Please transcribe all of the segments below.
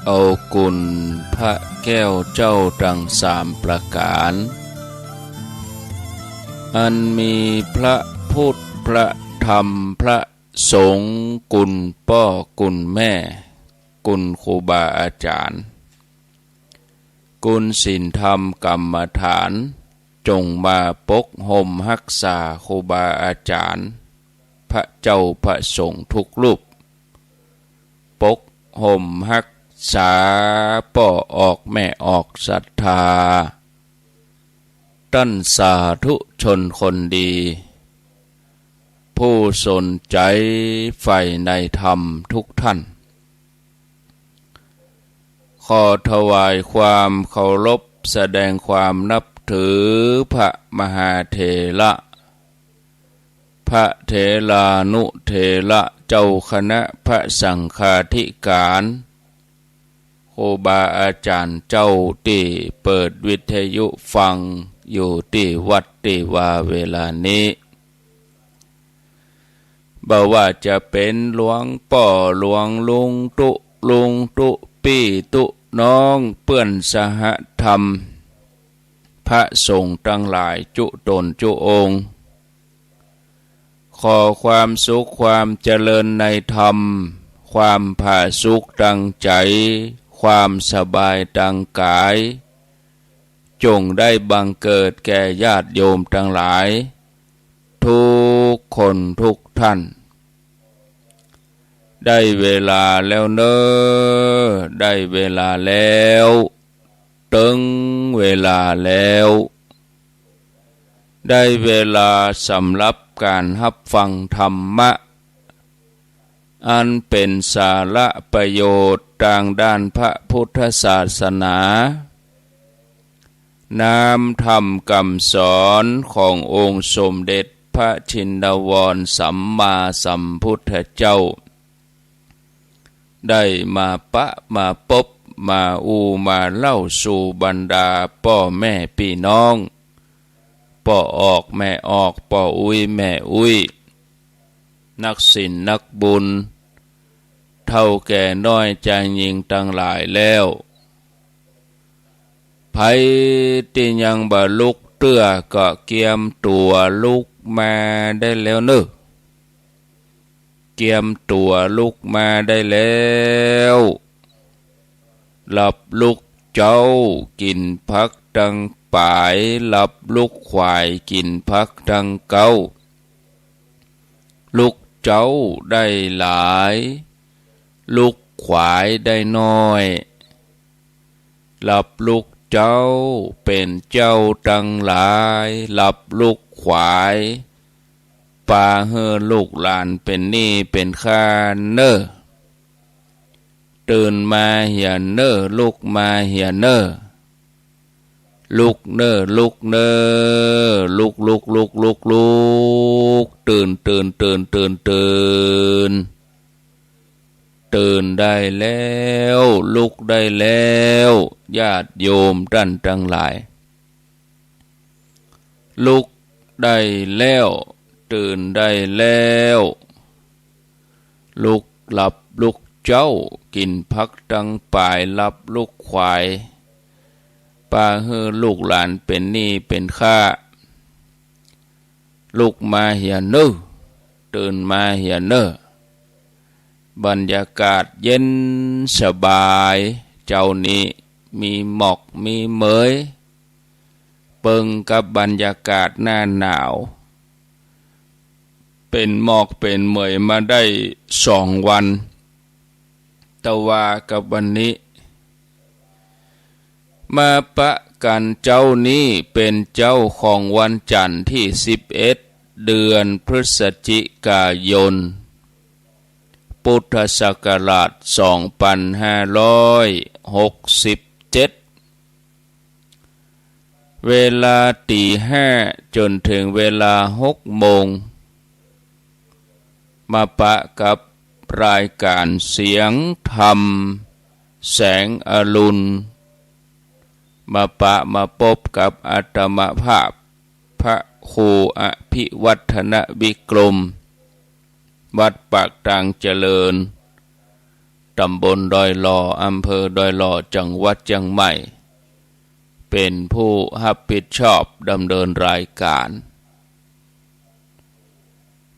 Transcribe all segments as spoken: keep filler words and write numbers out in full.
เอากุณพระแก้วเจ้าตังสามประก๋าน อันมีพระพุทธ พระธรรม พระสงฆ์ กุณป้อ กุณแม่ กุณครูบาอาจ๋ารย์ กุณศีลธรรมกรรมฐาน จงมาปกห่มฮักษาครูบาอาจ๋ารย์ พระเจ้าพระสงฆ์ทุกรูป ปกห่มฮักษาป้อออกแม่ออกศรัทธา ต้านสาธุชนคนดี ผู้สนใจ๋ใฝ่ในธรรมทุกท่าน ขอถวายความเคารพ แสดงความนับถือพระมหาเถระ พระเถรานุเถระ เจ้าคณะพระสังฆาธิการ ครูบาอาจ๋ารย์เจ้าตี้เปิดวิทยุฟังอยู่ตี้วัดตี้วาเวลานี้ บ่ว่าจะเป๋นหลวงป้อหลวงลุงตุ๊ลุงตุ๊ปี้ตุ๊น้องเปื้อนสหธรรม พระสงฆ์ตังหลายจุ๊ต๋นจุ๊องค์ ขอความสุขความเจริญในธรรม ความผาสุกตังใจ๋ ความสบายตังก๋าย จงได้บังเกิดแก่ญาติโยมตังหลาย ทุกคนทุกท่าน ได้เวลาแล้วเน่อ ได้เวลาแล้ว เติงเวลาแล้ว ได้เวลาสำหรับก๋านฮับฟังธรรมะ อันเป๋นสาระประโยชน์ตางด้านพระพุทธศาสนา น้ำธรรมกำสอนขององค์สมเด็จพระชินวรสัมมาสัมพุทธเจ้า ได้มาปะมาปบ มาอู้มาเล่าสู่บรรดาป้อแม่ปี้น้อง ป้อออกแม่ออก ป้ออุ๊ยแม่อุ๊ย นักศีลนักบุญ เฒ่าแก่น้อยจายญิงตังหลายแล้ว ใผตี้ยังบ่ลุกเตื้อก็เกียมตั๋วลุกมาได้แล้วเน่อ เกียมตั๋วลุกมาได้แล้ว หลับลุกเจ๊า กิ๋นผักตังป๋าย หลับลุกขวาย กิ๋นผักตังเก๊า ลุกเจ๊าได้หลาย ลุกขวายได้น้อย หลับลุกเจ๊าเป๋นเจ้าตังหลาย หลับลุกขวาย ปาหื้อลูกหลานเป๋นหนี้เป๋นค่าเน่อ ตื่นมาเหียเน่อ ลุกมาเหียเน่อ ลุกเน่อ ลุกเน่อ ลุก ลุก ลุก ลุก ลุก ตื่น ตื่น ตื่น ตื่น ตื่น ตื่นได้แล้ว ลุกได้แล้ว ญาติโยมต้านตังหลาย ลุกได้แล้ว ตื่นได้แล้ว ลุกหลับลุกเจ๊า กิ๋นผักตังป๋าย หลับลุกขวาย ปาหื้อลูกหลานเป๋นหนี้เป๋นค่า ลุกมาเหียเน่อ ตื่นมาเหียเน่อ บรรยากาศเย็นสบาย เจ๊านี้มีหมอกมีเหมย เปิงกับบรรยากาศหน้าหนาว เป๋นหมอกเป๋นเหมยมาได้สองวัน ตะวากับวันนี้ มาปะกั๋นเจ๊านี้เป๋นเจ๊าของวันจั๋นทร์ตี้สิบเอ็ด เดือนพฤศจิกายน พุทธศักราชสองปันห้าร้อยหกสิบเจ็ด เวลาตี๋ห้าจ๋นเถิงเวลาหกโมง มาปะกับรายก๋านเสียงธรรมแสงอรุณ มาปะมาปบกับอาตมาภาพพระครูอภิวัฒนวิกรม วัดปากตางเจริญ ต ตำบลดอยหล่อ อำเภอดอยหล่อ จังหวัดเจียงใหม่ เป๋นผู้ฮับผิดชอบดำเนินรายก๋าน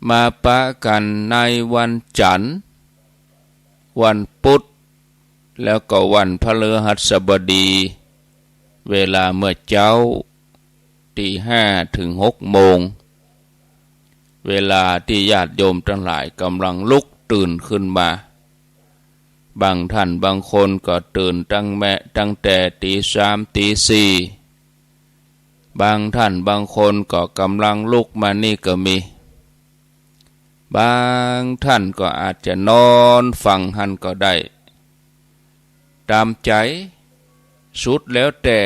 มาปะกั๋นในวันจั๋นทร์ วันปุ๊ด แล้วก็วันพฤหัสบดี เวลาเมื่อเจ๊า ตีห้าเถิงหกโมง เวลาตี้ญาติโยมตังหลายก่ำลังลุกตื่นขึ้นมา บางท่านบางคนก็ตื่นตั้งแม้ ตั้งแต่ตีสามตีสี่ บางท่านบางคนก็ก่ำลังลุกมานี่ก็มี บางท่านก็อาจจะนอนฟังหั้นก็ได้ ต๋ามใจ๋ สุดแล้วแต่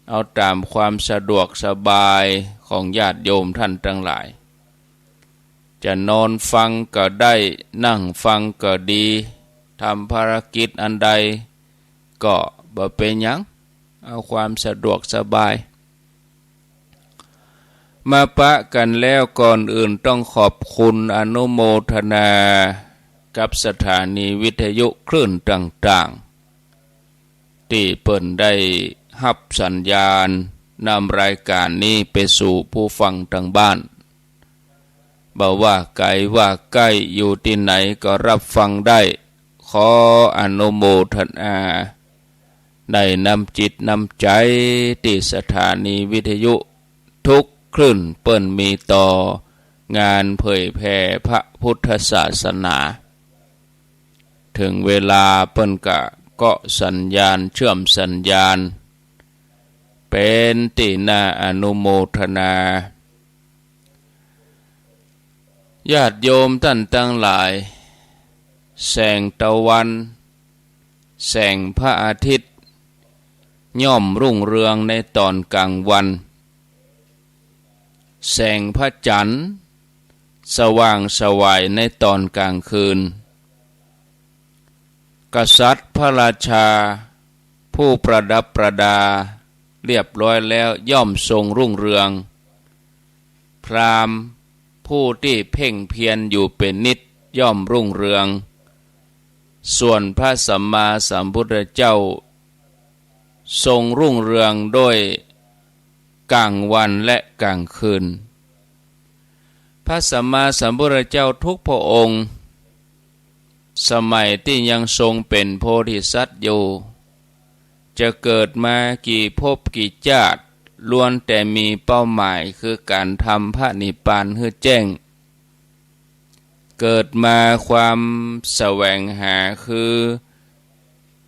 เอาต๋ามความสะดวกสบายของญาติโยมท่านตังหลาย จะนอนฟังก็ได้ นั่งฟังก็ดี ทำภารกิจอันใดก็บ่เป๋นหยัง เอาความสะดวกสบาย มาปะกั๋นแล้ว ก่อนอื่นต้องขอบคุณอนุโมทนากับสถานีวิทยุคลื่นต่างๆ ตี้เปิ้นได้ฮับสัญญาณนำรายก๋านนี้ไปสู่ผู้ฟังตางบ้าน บ่ว่าไก๋ว่าใก้ อยู่ตี้ไหนก็ฮับฟังได้ ขออนุโมทนา ในน้ำจิตน้ำใจ๋ตี้สถานีวิทยุทุกคลื่นเปิ้นมีต่องานเผยแผ่พระพุทธศาสนา เถิงเวลาเปิ้นก็เกาะสัญญาณ เชื่อมสัญญาณ เป๋นตี้น่าอนุโมทนา ญาติโยมต้านตังหลาย แสงตะวัน แสงพระอาทิตย์ ย่อมรุ่งเรืองในต๋อนก๋างวัน แสงพระจันทร์ สว่างไสวในต๋อนก๋างคืน กษัตริย์พระราชา ผู้ประดับประดาเรียบร้อยแล้ว ย่อมทรงรุ่งเรือง พราหมณ์ผู้ตี้เพ่งเพียรอยู่เป๋นนิตย่อมรุ่งเรือง ส่วนพระสัมมาสัมพุทธเจ้า ทรงรุ่งเรืองด้วยก๋างวันและก๋างคืน พระสัมมาสัมพุทธเจ้าทุกพระองค์ สมัยตี้ยังทรงเป๋นโพธิสัตว์อยู่ จะเกิดมากี่ภพกี่จาติ ล้วนแต่มีเป้าหมายคือก๋านทำพระนิพพานหื้อแจ้ง เกิดมาความแสวงหาคือ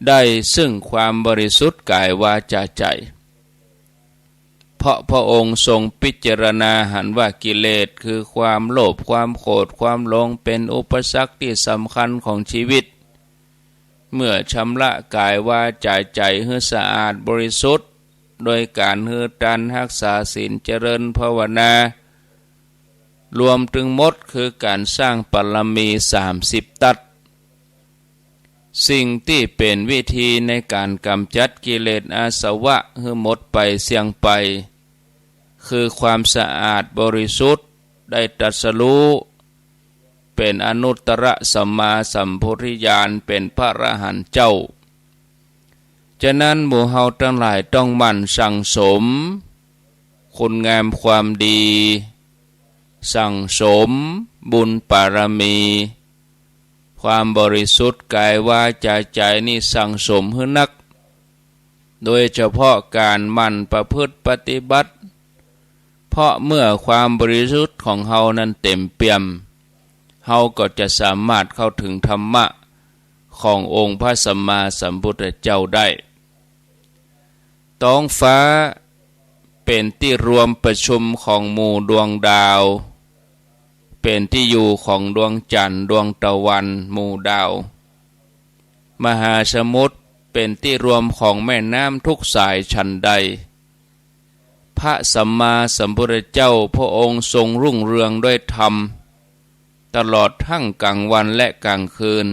ได้ซึ่งความบริสุทธิ์กายวาจาใจ๋ เพราะพระองค์ทรงพิจารณาหันว่ากิเลสคือความโลภ ความโกรธ ความหลง เป๋นอุปสรรคตี้สำคัญของชีวิต เมื่อชำระกายวาจาใจ๋หื้อสะอาดบริสุทธิ์ โดยก๋านหื้อตาน ฮักษาศีล เจริญภาวนา รวมตึงหมดคือก๋านสร้างบารมีสามสิบตั๊ด สิ่งตี้เป๋นวิธีในก๋านก๋ำจัดกิเลสอาสวะหื้อหมดไปเสี้ยงไป คือความสะอาดบริสุทธิ์ ได้ตรัสรู้ เป๋นอนุตตรสัมมาสัมโพธิญาณ เป๋นพระอรหันต์เจ้า ฉะนั้นหมู่เฮาตังหลายต้องหมั่นสั่งสมคุณงามความดี สั่งสมบุญบารมี ความบริสุทธิ์กายวาจาใจ๋นี่สั่งสมหื้อนัก โดยเฉพาะก๋านหมั่นประพฤติปฏิบัติ เพราะเมื่อความบริสุทธิ์ของเฮานั้นเต็มเปี่ยม เฮาก็จะสามารถเข้าถึงธรรมะขององค์พระสัมมาสัมพุทธเจ้าได้ ท้องฟ้าเป๋นตี้รวมประชุมของหมู่ดวงดาว เป๋นตี้อยู่ของดวงจันทร์ ดวงตะวัน หมู่ดาว มหาสมุทรเป๋นตี้รวมของแม่น้ำทุกสายฉันใด พระสัมมาสัมพุทธเจ้าพระองค์ทรงรุ่งเรืองด้วยธรรม ตลอดทั้งกลางวันและกลางคืน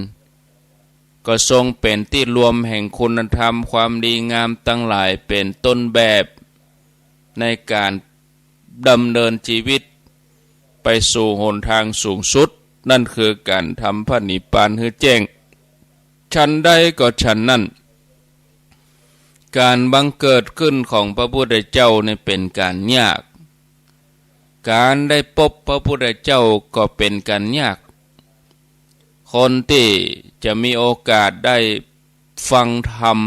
ก็ทรงเป๋นตี้รวมแห่งคุณธรรมความดีงามตังหลาย เป๋นต้นแบบในก๋านดำเนินชีวิตไปสู่หนทางสูงสุด นั่นคือก๋านทำพระนิพพานหื้อแจ้ง ฉันใดก็ฉันนั้น ก๋านบังเกิดขึ้นของพระพุทธเจ้านี่เป๋นก๋านยาก ก๋านได้ปบพระพุทธเจ้าก็เป๋นก๋านยาก คนตี้จะมีโอกาสได้ฟังธรรม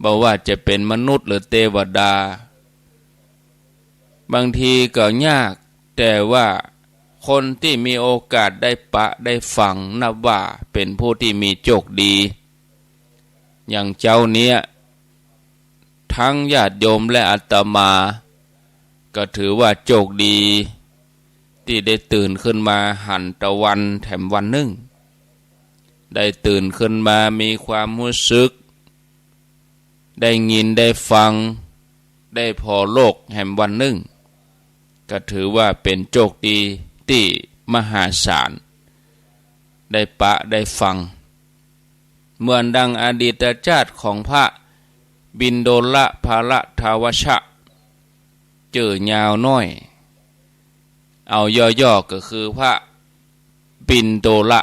บ่ว่าจะเป๋นมนุษย์หรือเตวดา บางทีก็ยาก แต่ว่าคนตี้มีโอกาสได้ปะได้ฟัง นับว่าเป๋นผู้ตี้มีโจคดี อย่างเจ๊าเนี้ย ตึงญาติโยมและอาตมา ก็ถือว่าโจคดี ตี้ได้ตื่นขึ้นมาหันตะวันแถมวันนึ่ง ได้ตื่นขึ้นมามีความฮู้สึก ได้ยินได้ฟัง ได้ผ่อโลกแหมวันนึ่ง ก็ถือว่าเป๋นโจคดีตี้มหาศาล ได้ปะได้ฟัง เหมือนดังอดีตจาติของพระบิณโดละภาละทาวชะ จื้อยาวน้อย เอาย่อๆ ก็คือพระบิณโดละ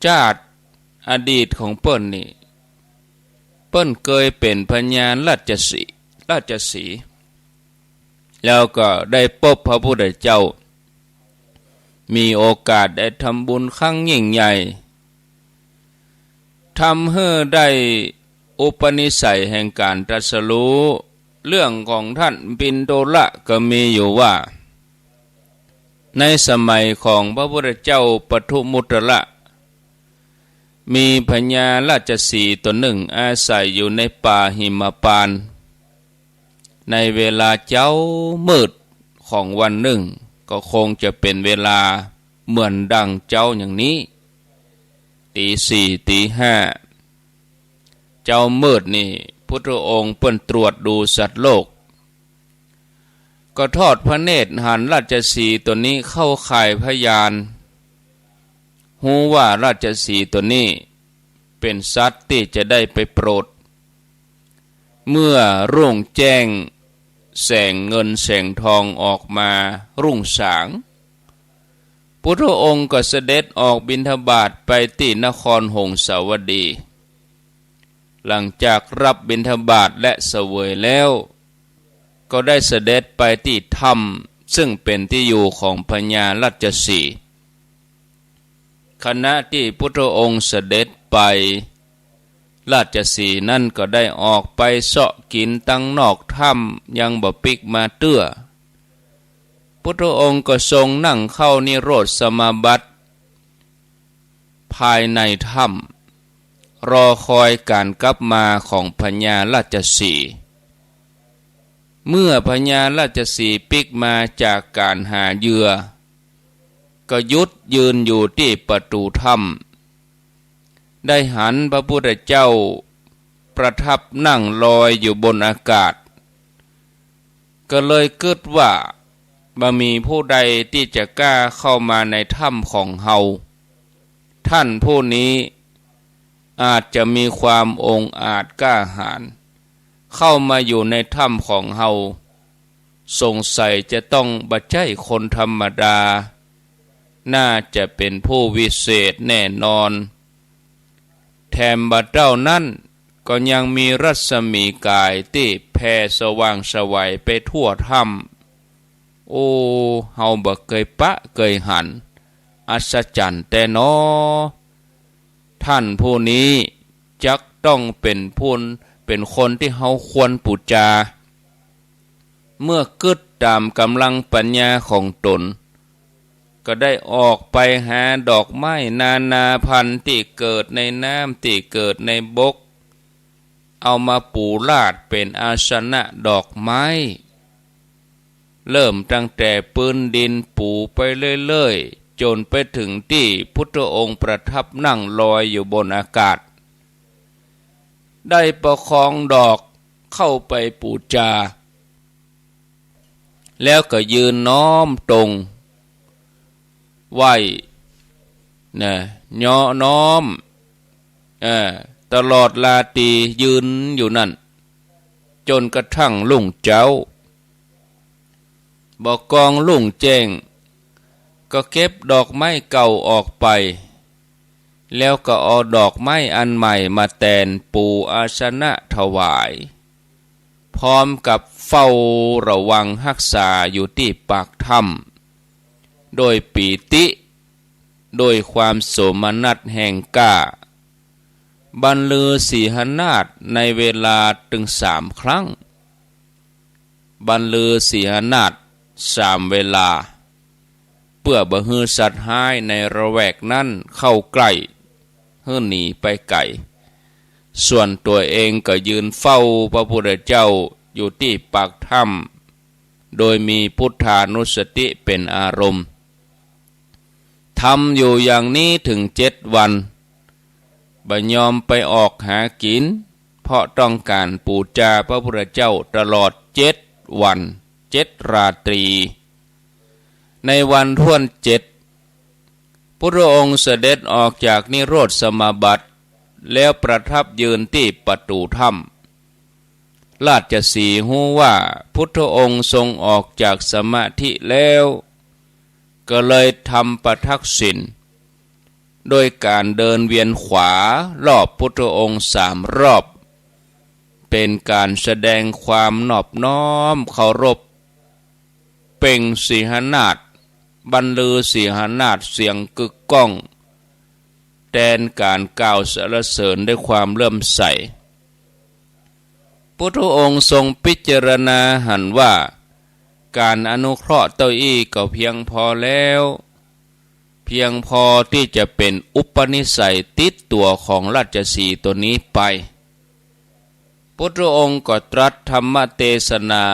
จาติอดีตของเปิ้นนี่ เปิ้นเกยเป๋นพญาราชสีห์ ราชสีห์ แล้วก็ได้ปบพระพุทธเจ้า มีโอกาสได้ทำบุญครั้งยิ่งใหญ่ ทำหื้อได้อุปนิสัยแห่งก๋านตรัสรู้ เรื่องของท่านบิณโดละก็มีอยู่ว่า ในสมัยของพระพุทธเจ้าปทุมมุตตระ มีพญาราชสีห์ต๋นนึ่งอาศัยอยู่ในป่าหิมปานต์ ในเวลาเจ๊ามืดของวันนึ่ง ก็คงจะเป๋นเวลาเหมือนดังเจ๊าอย่างนี้ ตี๋สี่ ตี๋ห้า เจ๊ามืดนี่ พุทธองค์เปิ้นตรวจดูสัตว์โลก ก็ทอดพระเนตรหันราชสีห์ต๋นนี้เข้าข่ายพยาน ฮู้ว่าราชสีห์ต๋นนี้เป๋นสัตว์ตี้จะได้ไปโปรด เมื่อรุ่งแจ้ง แสงเงินแสงทองออกมารุ่งสาง พุทธองค์ก็เสด็จออกบิณฑบาตไปตี้นครหงสาวดี หลังจากรับบิณฑบาตและเสวยแล้ว ก็ได้เสด็จไปตี้ถ้ำซึ่งเป๋นตี้อยู่ของพญาราชสีห์ ขณะตี้พุทธองค์เสด็จไป ราชสีห์นั้นก็ได้ออกไปเซาะกิ๋นตังนอกถ้ำยังบ่ปิ๊กมาเตื้อ พุทธองค์ก็ทรงนั่งเข้านิโรธสมาบัติ ภายในถ้ำ รอคอยก๋านกลับมาของพญาราชสีห์ เมื่อพญาราชสีห์ปิ๊กมาจากก๋านหาเหยื่อ ก็หยุดยืนอยู่ตี้ประตู๋ถ้ำ ได้หันพระพุทธเจ้าประทับนั่งลอยอยู่บนอากาศ ก็เลยกึ๊ดว่า บ่มีผู้ใดตี้จะกล้าเข้ามาในถ้ำของเฮา ท่านผู้นี้อาจจะมีความองอาจกล้าหาญ เข้ามาอยู่ในถ้ำของเฮา สงสัยจะต้องบ่ใจ้คนธรรมดา น่าจะเป๋นผู้วิเศษแน่นอน แถมบ่เต้านั้น ก็ยังมีรัศมีก๋ายตี้แผ่สว่างไสวไปทั่วถ้ำ โอ้ เฮาบ่เกยปะเกยหัน อัศจรรย์แต๊นอ ท่านผู้นี้จักต้องเป๋นผู้ เป๋นคนตี้เฮาควรปู๋จา เมื่อกึ๊ดต๋ามก๋ำลังปัญญาของต๋น ก็ได้ออกไปหาดอกไม้นานาพันธุ์ตี้เกิดในน้ำตี้เกิดในบก เอามาปูลาดเป๋นอาสนะดอกไม้ เริ่มตั้งแต่ปื๊นดินปูไปเรื่อยๆ จ๋นไปเถิงตี้พุทธองค์ประทับนั่งลอยอยู่บนอากาศ ได้ประคองดอกเข้าไปปู๋จา แล้วก็ยืนน้อมตรง ไหว้ นะ เนาะน้อม เออ ตลอดราตรียืนอยู่นั้น จ๋นกระทั่งรุ่งเจ๊า บ่ากองรุ่งแจ้ง ก็เก็บดอกไม้เก่าออกไป แล้วก็เอาดอกไม้อันใหม่มาแตนปูอาสนะถวาย พร้อมกับเฝ้าระวังฮักษาอยู่ตี้ปากถ้ำ โดยปีติ โดยความโสมนัสแห่งกล้า บรรลือสีหนาฏในเวลาตึงสามครั้ง บรรลือสีหนาฏสามเวลา เปื้อบ่หื้อสัตว์ฮ้ายในละแวกนั้นเข้าใกล้ หื้อหนีไปไก๋ ส่วนตั๋วเองก็ยืนเฝ้าพระพุทธเจ้าอยู่ตี้ปากถ้ำ โดยมีพุทธานุสติเป๋นอารมณ์ ทำอยู่อย่างนี้ถึงเจ็ดวัน บ่ยอมไปออกหากิ๋น เพราะต้องก๋านปู๋จาพระพุทธเจ้าตลอดเจ็ดวันเจ็ดราตรี ในวันถ้วนเจ็ด พุทธองค์เสด็จออกจากนิโรธสมาบัติ แล้วประทับยืนตี้ประตู๋ถ้ำ ราชสีห์ฮู้ว่าพุทธองค์ทรงออกจากสมาธิแล้ว ก็เลยทำปทักษิณ โดยก๋านเดินเวียนขวารอบพุทธองค์สามรอบ เป๋นก๋านแสดงความนอบน้อมเคารพ เปล่งสีหนาฏ บรรลือสีหนาฏเสียงกึกก้อง แตนก๋านกล่าวสรรเสริญด้วยความเลื่อมใส พุทธองค์ทรงพิจารณาหันว่า ก๋านอนุเคราะห์เต้าอี้ก็เพียงพอแล้ว เพียงพอตี้จะเป๋นอุปนิสัยติดตั๋วของราชสีห์ตั๋วนี้ไป พุทธองค์ก็ตรัสธรรมเตสนา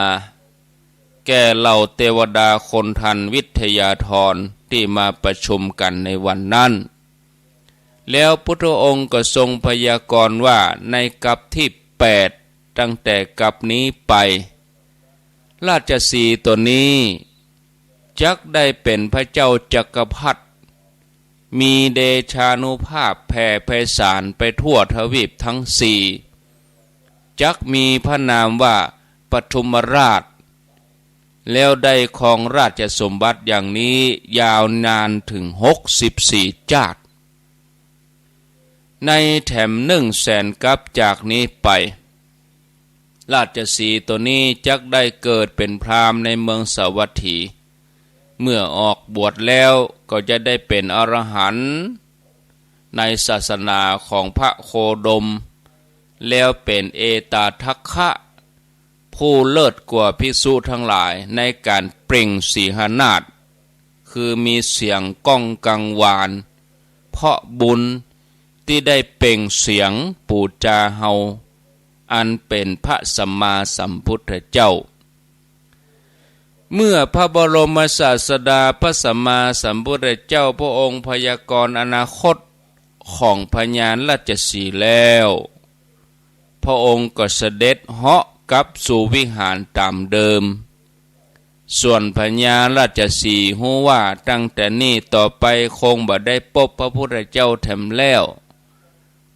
แก่เหล่าเตวดาคนทันวิทยาธรตี้มาประชุมกั๋นในวันนั้น แล้วพุทธองค์ก็ทรงพยากรณ์ว่า ในกัปตี้แปด ตั้งแต่กัปนี้ไป ราชสีห์ตั๋วนี้ จักได้เป๋นพระเจ้าจักรพรรดิ มีเดชานุภาพแผ่ไพศาลไปทั่วทวีปทั้งสี่ จักมีพระนามว่าปทุมราช แล้วได้ครองราชสมบัติอย่างนี้ยาวนานถึงหกสิบสี่จ้าด ในแถมนึ่งแสนกัปจากนี้ไป ราชสีห์ตั๋วนี้จักได้เกิดเป๋นพราหมณ์ในเมืองสาวัตถี เมื่อออกบวชแล้วก็จะได้เป๋นอรหันต์ในศาสนาของพระโคดม แล้วเป๋นเอตทัคคะ ผู้เลิศกว่าภิกษุทั้งหลายในก๋านเปล่งสีหนาฏ คือมีเสียงก้องกังวาน เพราะบุญตี้ได้เปล่งเสียงปู๋จาเฮา อันเป๋นพระสัมมาสัมพุทธเจ้า เมื่อพระบรมศาสดาพระสัมมาสัมพุทธเจ้าพระองค์พยากรณ์อนาคตของพญาราชสีห์แล้ว พระองค์ก็เสด็จเหาะกลับสู่วิหารต๋ามเดิม ส่วนพญาราชสีห์ฮู้ว่าตั้งแต่นี้ต่อไปคงบ่ได้ปบพระพุทธเจ้าแถมแล้ว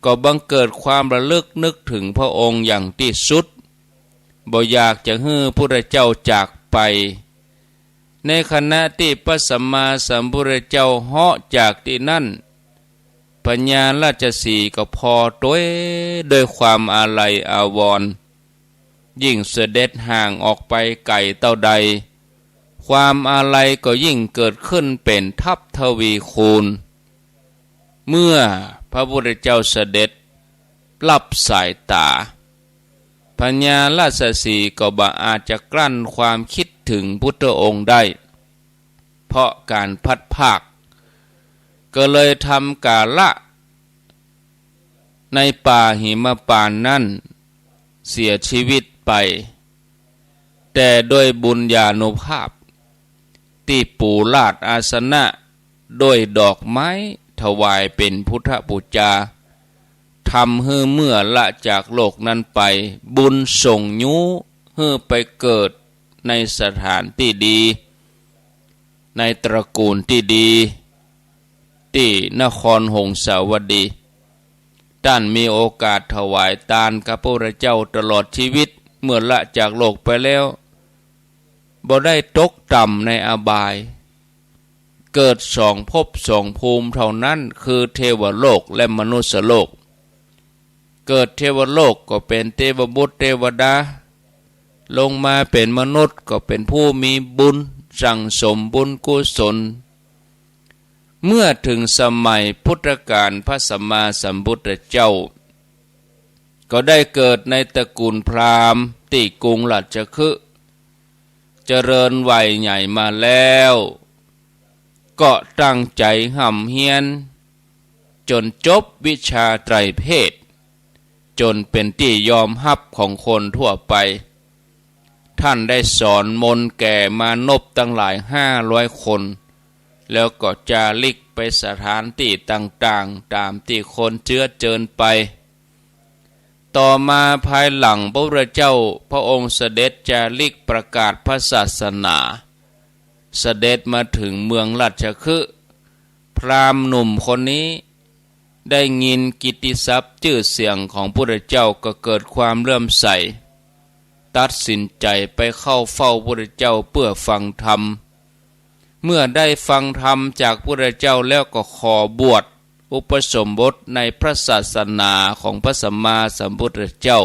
ก็บังเกิดความระลึกนึกถึงพระองค์อย่างตี้สุด บ่อยากจะหื้อพุทธเจ้าจากไป ในขณะตี้พระสัมมาสัมพุทธเจ้าเหาะจากตี้นั้น พญาราชสีห์ก็ผ่อตวยด้วยความอาลัยอาวรณ์ ยิ่งเสด็จห่างออกไปไก๋เต้าใด ความอาลัยก็ยิ่งเกิดขึ้นเป๋นทัพทวีคูณ เมื่อพระพุทธเจ้าเสด็จลับสายต๋า พญาราชสีห์ก็บ่อาจจะกลั้นความคิดถึงพุทธองค์ได้ เพราะก๋านพลัดพราก ก็เลยทำกาละในป่าหิมพานต์นั้นเสียชีวิตไป แต่ด้วยบุญญานุภาพตี้ปู๋ราชอาสนะด้วยดอกไม้ถวายเป๋นพุทธปู๋จา ทำหื้อเมื่อละจากโลกนั้นไป บุญส่งยู้หื้อไปเกิดในสถานตี้ดี ในตระกูลตี้ดี ตี้นครหงสาวดี ต้านมีโอกาสถวายตานกับพระพุทธเจ้าตลอดชีวิต เมื่อละจากโลกไปแล้ว บ่ได้ตกต่ำในอบาย เกิดสองภพสองภูมิเท่านั้น คือเทวโลกและมนุสสโลก เกิดเทวโลกก็เป๋นเตวบุตรเตวดา ลงมาเป๋นมนุษย์ก็เป๋นผู้มีบุญ สั่งสมบุญกุศล เมื่อเถิงสมัยพุทธกาลพระสัมมาสัมพุทธเจ้า ก็ได้เกิดในตระกูลพราหมณ์ตี้กรุงราชคฤห์ เจริญวัยใหญ่มาแล้ว ก็ตั้งใจ๋ฮ่ำเฮียน จ๋นจบวิชาไตรเพศ จ๋นเป๋นตี้ยอมฮับของคนทั่วไป ท่านได้สอนมนต์แก่มานพตังหลายห้าร้อยคน แล้วก็จาริกไปสถานตี้ต่างๆ ต๋ามตี้คนเจื้อเจิญไป ต่อมาภายหลังพระพุทธเจ้าพระองค์เสด็จจาริกประกาศพระศาสนา เสด็จมาเถิงเมืองราชคฤห์ พราหมณ์หนุ่มคนนี้ได้ยินกิตติศัพท์จื้อเสียงของพุทธเจ้าก็เกิดความเลื่อมใส ตัดสินใจ๋ไปเข้าเฝ้าพุทธเจ้าเพื่อฟังธรรม เมื่อได้ฟังธรรมจากพุทธเจ้าแล้วก็ขอบวชอุปสมบทในพระศาสนาของพระสัมมาสัมพุทธเจ้า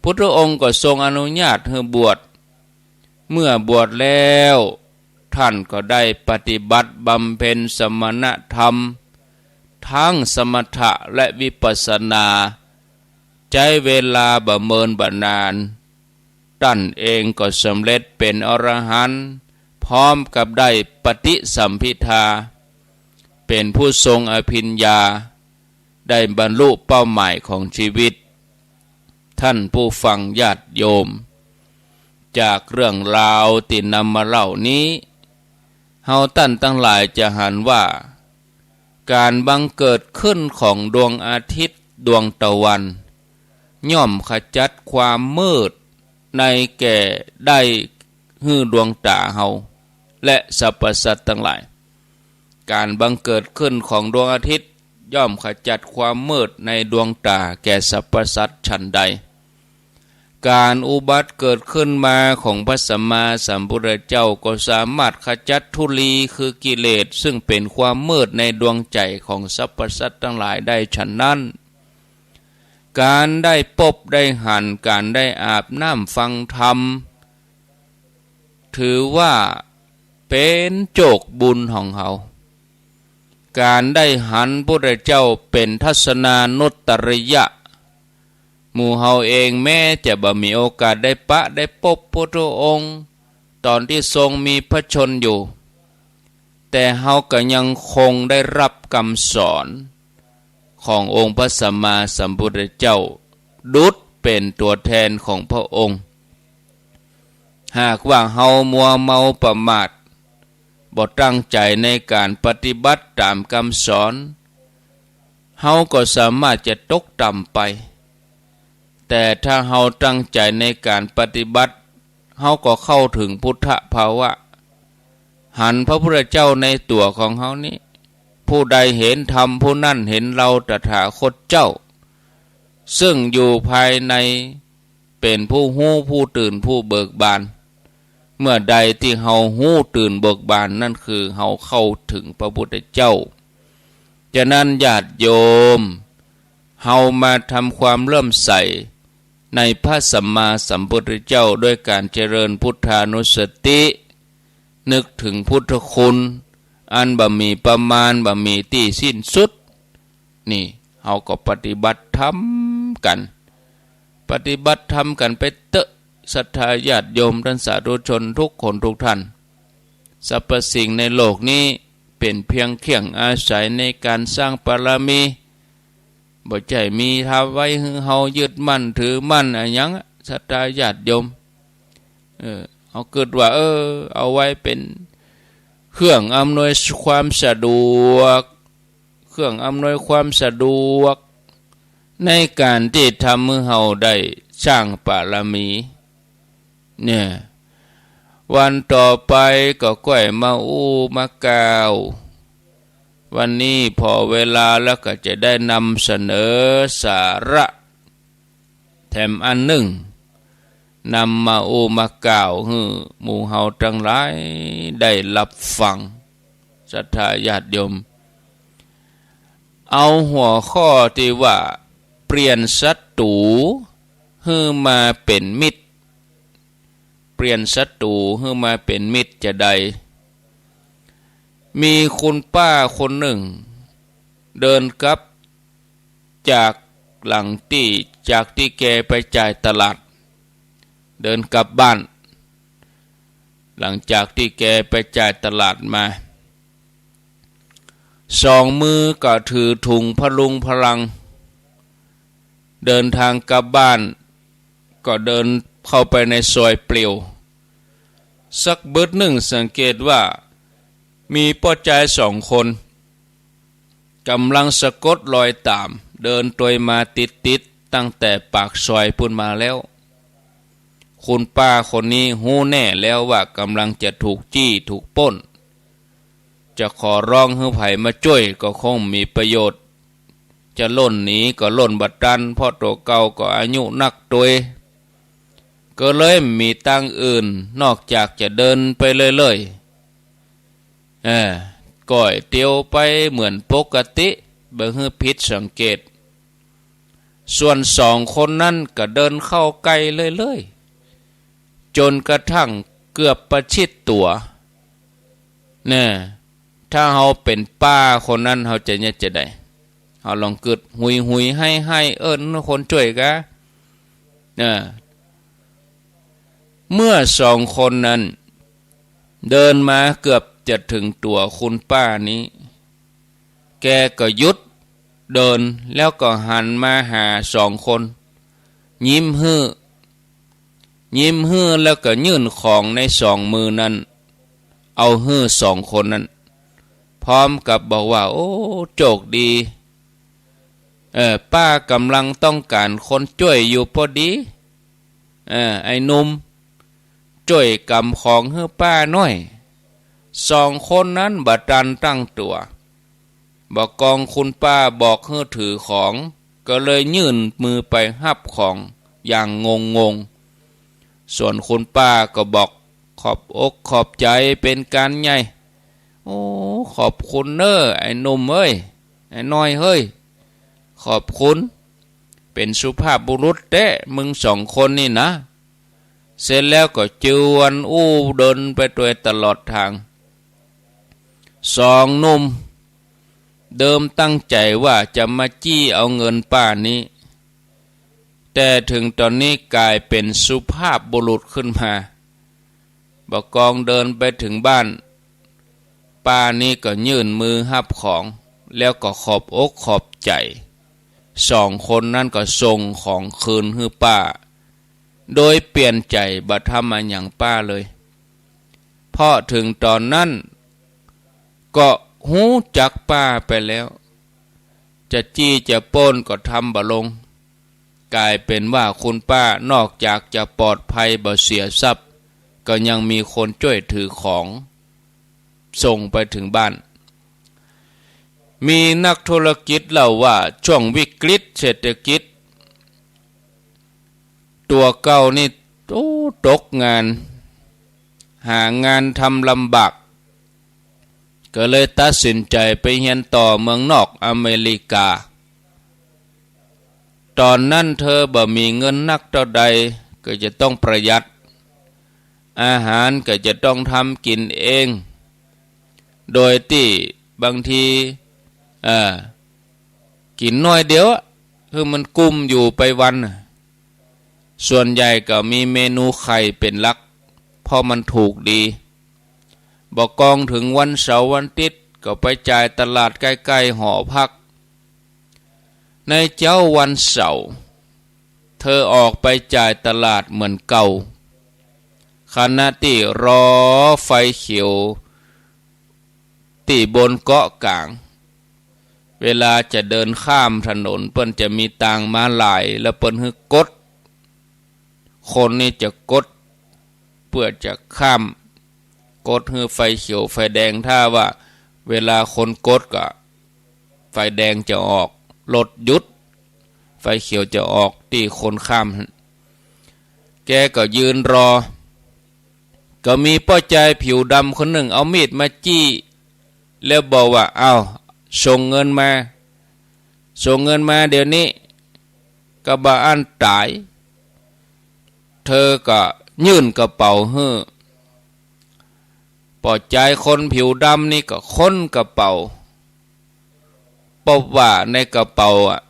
พุทธองค์ก็ทรงอนุญาตหื้อบวช เมื่อบวชแล้ว ท่านก็ได้ปฏิบัติบำเพ็ญสมณธรรม ทั้งสมถะและวิปัสสนา ใจ๊เวลาบ่เมินบ่นาน ต้านเองก็สำเร็จเป๋นอรหันต์ พร้อมกับได้ปฏิสัมภิทา เป๋นผู้ทรงอภิญญา ได้บรรลุเป้าหมายของชีวิต ท่านผู้ฟังญาติโยม จากเรื่องราวตี้นำมาเล่านี้ เฮาต้านตังหลายจะหันว่า ก๋านบังเกิดขึ้นของดวงอาทิตย์ดวงตะวัน ย่อมขจัดความมืดในแก่ได้หื้อดวงต๋าเฮา และสรรพสัตว์ตังหลาย ก๋านบังเกิดขึ้นของดวงอาทิตย์ย่อมขจัดความมืดในดวงต๋าแก่สรรพสัตว์ฉันใด ก๋านอุบัติเกิดขึ้นมาของพระสัมมาสัมพุทธเจ้าก็สามารถขจัดธุลีคือกิเลสซึ่งเป๋นความมืดในดวงใจ๋ของสรรพสัตว์ตังหลายได้ฉันนั้น ก๋านได้ปบได้หัน ก๋านได้อาบน้ำฟังธรรม ถือว่าเป๋นโจคบุญของเฮา ก๋านได้หันพุทธเจ้าเป๋นทัศนานุตตริยะ หมู่เฮาเองแม้จะบ่มีโอกาสได้ปะได้ปบพุทธองค์ ต๋อนตี้ทรงมีพระชนม์อยู่ แต่เฮาก็ยังคงได้ฮับกำสอนขององค์พระสัมมาสัมพุทธเจ้า ดุจเป๋นตั๋วแทนของพระองค์ หากว่าเฮามัวเมาประมาท บ่ตั้งใจ๋ในก๋านปฏิบัติต๋ามกำสอน เฮาก็สามารถจะตกต่ำไป แต่ถ้าเฮาตั้งใจ๋ในก๋านปฏิบัติ เฮาก็เข้าเถิงพุทธภาวะ หันพระพุทธเจ้าในตั๋วของเฮานี้ ผู้ใดเห็นธรรมผู้นั้นเห็นเราตถาคตเจ้า ซึ่งอยู่ภายในเป๋นผู้ฮู้ผู้ตื่นผู้เบิกบาน เมื่อใดตี้เฮาฮู้ตื่นเบิกบาน นั่นคือเฮาเข้าเถิงพระพุทธเจ้า ฉะนั้นญาติโยม เฮามาทำความเลื่อมใสในพระสัมมาสัมพุทธเจ้าด้วยก๋านเจริญพุทธานุสติ นึกเถิงพุทธคุณ อันบ่มีประมาณ บ่มีตี้สิ้นสุด นี่ เฮาก็ปฏิบัติธรรมกั๋น ปฏิบัติธรรมกั๋นไปเต๊อะ ศรัทธาญาติโยมต้านสาธุชนทุกคนทุกท่าน สรรพสิ่งในโลกนี้เป๋นเพียงเครื่องอาศัยในก๋านสร้างบารมี บ่ใจ้มีทำไว้หื้อเฮายึดมั่นถือมั่นอะหยัง ศรัทธาญาติโยม เออ เฮากึ๊ดว่า เออ เอาไว้เป๋นเครื่องอำนวยความสะดวก เครื่องอำนวยความสะดวก ในก๋านตี้ทำหื้อเฮาได้สร้างบารมี เนี่ย วันต่อไปก็ก้อยมาอู้มากล่าว วันนี้ผ่อเวลาแล้วก็จะได้นำเสนอสาระแถมอันนึ่ง นำมาอู้มากล่าวหื้อหมู่เฮาตังหลายได้ฮับฟัง ศรัทธาญาติโยม เอาหัวข้อตี้ว่า เปลี่ยนศัตรูหื้อมาเป๋นมิตร เปลี่ยนศัตรูหื้อมาเป๋นมิตรจาใด มีคุณป้าคนนึ่ง เดินกลับจากหลังตี้ จากตี้แกไปจ่ายตลาด เดินกลับบ้าน หลังจากตี้แกไปจ่ายตลาดมา สองมือก็ถือถุงพะรุงพะรัง เดินทางกลับบ้าน ก็เดินเข้าไปในซอยเปลี่ยว สักบึดนึ่งสังเกตว่า มีป้อจายสองคน ก่ำลังสะกดรอยต๋าม เดินตวยมาติดๆ ตั้งแต่ปากซอยปู๊นมาแล้ว คุณป้าคนนี้ฮู้แน่แล้วว่าก่ำลังจะถูกจี้ถูกปล้น จะขอร้องหื้อใผมาจ้วยก็คงบ่มีประโยชน์ จะล่นหนีก็ล่นบ่ตัน เพราะตั๋วเก่าก็อายุนักตวย ก็เลยบ่มีตางอื่น นอกจากจะเดินไปเรื่อยๆ เออ ก้อยเตียวไปเหมือนปกติ บ่หื้อผิดสังเกต ส่วนสองคนนั้นก็เดินเข้าใก้เรื่อยๆ จ๋นกระทั่งเกือบประชิดตั๋ว แน่ ถ้าเฮาเป๋นป้าคนนั้น เฮาจะเยียะจาใด เฮาลองกึ๊ด หุยๆ ไห้ๆ เอิ้นคนจ้วยกา เออ เมื่อสองคนนั้น เดินมาเกือบจะเถิงตั๋วคุณป้านี้ แกก็หยุดเดิน แล้วก็หันมาหาสองคน ยิ้มหื้อ ยิ้มหื้อแล้วก็ยื่นของในสองมือนั้น เอาหื้อสองคนนั้น พร้อมกับบอกว่า โอ้ โจคดี เออ ป้าก่ำลังต้องก๋านคนจ้วยอยู่พอดี เออ ไอ้หนุ่ม จ้วยก๋ำของหื้อป้าหน้อย สองคนนั้นบ่ตันตั้งตั๋ว บ่ากองคุณป้าบอกหื้อถือของ ก็เลยยื่นมือไปฮับของอย่างงงๆ ส่วนคุณป้าก็บอกขอบอกขอบใจ๋เป๋นก๋านใหญ่ โอ้ ขอบคุณเน้อ ไอ้หนุ่มเอ้ย ไอ้น้อยเฮ้ย ขอบคุณ เป๋นสุภาพบุรุษแต๊ มึงสองคนนี่นะ เสร็จแล้วก็จวนอู้เดินไปตวยตลอดตาง สองหนุ่ม เดิมตั้งใจ๋ว่าจะมาจี้เอาเงินป้านี้ แต่เถิงต๋อนนี้ก๋ายเป๋นสุภาพบุรุษขึ้นมา บ่ากองเดินไปเถิงบ้าน ป้านี้ก็ยื่นมือฮับของ แล้วก็ขอบอกขอบใจ๋ สองคนนั้นก็ส่งของคืนหื้อป้า โดยเปลี่ยนใจ๋บ่ทำอะหยังป้าเลย เพราะเถิงต๋อนนั้นก็ฮู้จักป้าไปแล้ว จะจี้จะปล้นก็ทำบ่ลง ก๋ายเป๋นว่าคุณป้านอกจากจะปลอดภัยบ่เสียทรัพย์ ก็ยังมีคนจ้วยถือของส่งไปเถิงบ้าน มีนักธุรกิจเล่าว่าช่วงวิกฤตเศรษฐกิจ ตั๋วเก่านี่ โอ้ ตกงาน หางานทำลำบาก ก็เลยตัดสินใจ๋ไปเฮียนต่อเมืองนอกอเมริกา ต๋อนนั้นเธอบ่มีเงินนักเต้าใด ก็จะต้องประหยัด อาหารก็จะต้องทำกิ๋นเอง โดยตี้บางที เอ่อ กิ๋นน้อยเดียวอะ หื้อมันกุ้มอยู่ไปวันน่ะ ส่วนใหญ่ก็มีเมนูไข่เป๋นหลัก เพราะมันถูกดี บ่ากองเถิงวันเสาร์วันอาทิตย์ก็ไปจ่ายตลาดใก้ๆ หอพัก ในเจ๊าวันเสาร์ เธอออกไปจ่ายตลาดเหมือนเก่า ขณะตี้รอไฟเขียว ตี้บนเกาะก๋าง เวลาจะเดินข้ามถนน เปิ้นจะมีตางม้าลาย แล้วเปิ้นหื้อกด คนนี่จะกด เปื้อจะข้าม กดหื้อไฟเขียวไฟแดง ถ้าว่าเวลาคนกดก็ไฟแดงจะออก รถหยุด ไฟเขียวจะออกตี้คนข้าม แกก็ยืนรอ ก็มีป้อจายผิวดำคนนึ่งเอามีดมาจี้ แล้วบอกว่า "อ้าว ส่งเงินมา ส่งเงินมาเดี๋ยวนี้" ก็บ่อั้นต๋าย เธอก็ยื่นกระเป๋าหื้อ ปอจายคนผิวดำนี่ก็ค้นกระเป๋า ปบว่าในกระเป๋าอะ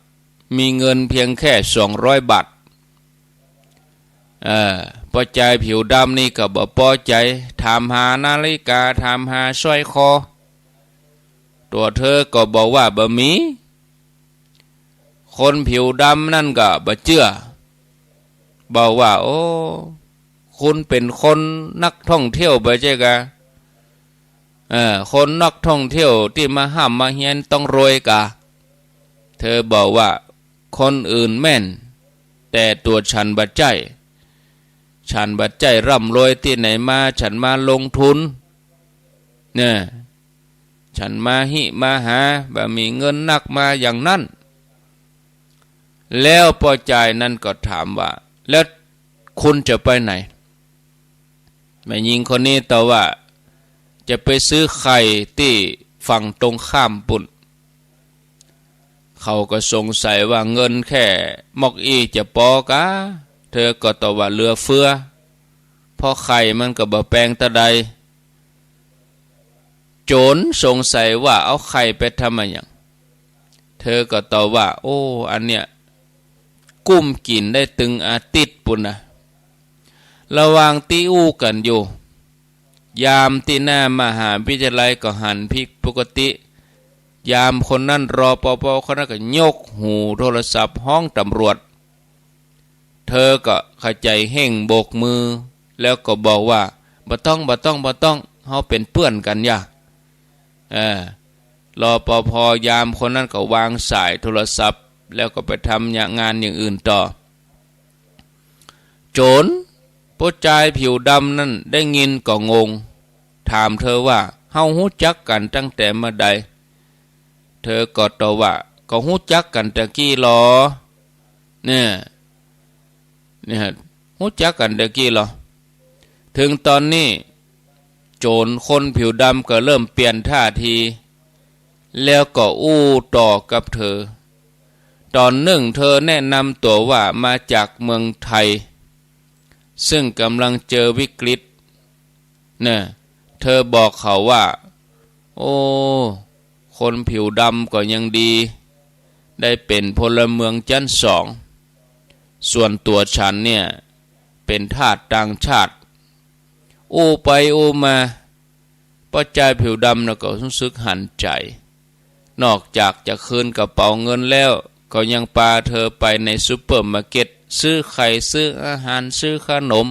มีเงินเพียงแค่สองร้อยบาท เออ ปอจายผิวดำนี่ก็บ่ปอใจ๋ ถามหานาฬิกา ถามหาสร้อยคอ ตั๋วเธอก็บอกว่าบ่มี คนผิวดำนั่นก็บ่เจื้อ บอกว่า "โอ้ คุณเป๋นคนนักท่องเที่ยวบ่ใจ้กา เออ คนนักท่องเที่ยวตี้มาฮ่ำมาเฮียนต้องรวยกา" เธอบอกว่า "คนอื่นแม่น แต่ตั๋วฉันบ่ใจ้ ฉันบ่ใจ้ร่ำรวยตี้ไหนมา ฉันมาลงทุน เนี่ย ฉันมาฮิมาหา บ่มีเงินนักมา" อย่างนั้น แล้วปอจายนั้นก็ถามว่า "แล้วคุณจะไปไหน" แม่ญิงคนนี้ตอบว่า "จะไปซื้อไข่ตี้ฝั่งตรงข้ามปุ้น" เขาก็สงสัยว่า "เงินแค่มอกอี้จะปอกา" เธอก็ตอบว่า "เหลือเฟือ เพราะไข่มันก็บ่แปงตะใด" โจรสงสัยว่า "เอาไข่ไปทำอะหยัง" เธอก็ตอบว่า "โอ้ อันเนี้ย กุ้มกิ๋นได้ตึงอาทิตย์ปุ้นนะ" ระหว่างตี้อู้กั๋นอยู่ ยามตี้หน้ามหาวิทยาลัยก็หันผิดปกติ ยามคนนั้น รปภ คนนั้นก็ยกหูโทรศัพท์ฮ้องตำรวจ เธอก็ขะใจ๋เฮ่งโบกมือ แล้วก็บอกว่า "บ่ต้อง บ่ต้อง บ่ต้อง เฮาเป๋นเปื้อนกั๋นอย่า" เออ รปภ ยามคนนั้นก็วางสายโทรศัพท์ แล้วก็ไปทำงานอย่างอื่นต่อ โจร ปอจายผิวดำนั้นได้ยินก็งง ถามเธอว่า "เฮาฮู้จักกั๋นตั้งแต่เมื่อใด" เธอก็ตอบว่า "ก็ฮู้จักกั๋นตะกี้ลอ เนี่ย เนี่ย ฮู้จักกั๋นตะกี้ลอ" เถิงต๋อนนี้ โจรคนผิวดำก็เริ่มเปลี่ยนท่าที แล้วก็อู้ต่อกับเธอ ต๋อนนึ่งเธอแนะนำตั๋วว่ามาจากเมืองไทย ซึ่งก๋ำลังเจอวิกฤต เนี่ย เธอบอกเขาว่า "โอ้ คนผิวดำก็ยังดี ได้เป๋นพลเมืองชั้นสอง ส่วนตั๋วฉันเนี่ย เป๋นทาสต่างชาติ" อู้ไปอู้มา ปอจายผิวดำน่ะก็รู้สึกหันใจ๋ นอกจากจะคืนกระเป๋าเงินแล้ว ก็ยังปาเธอไปในซูเปอร์มาร์เก็ต ซื้อไข่ ซื้ออาหาร ซื้อขนม